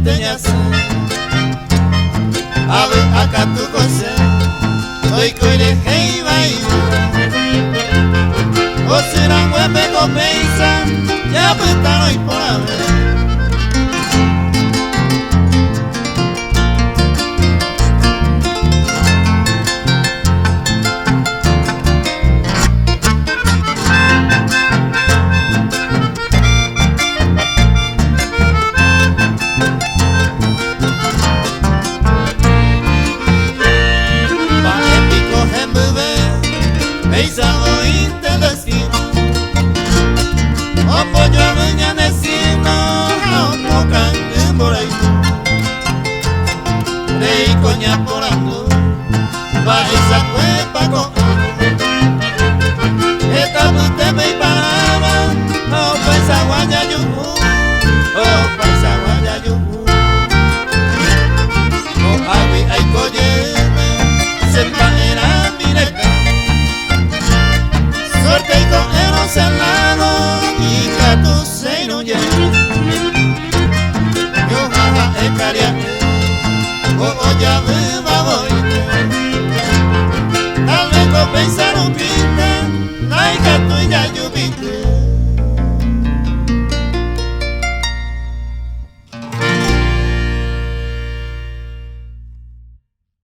Añoite ñasẽ Avy'a katu ko che Ndoikói rehe ivaíva Pochy ranguépe ko péicha Japytárõ iporãve. Mba'e piko hembyve péicha voínte destino Ombojoavy ñane signo ha omokangy mborayhu Reiko ñaporandu mba'eichakue.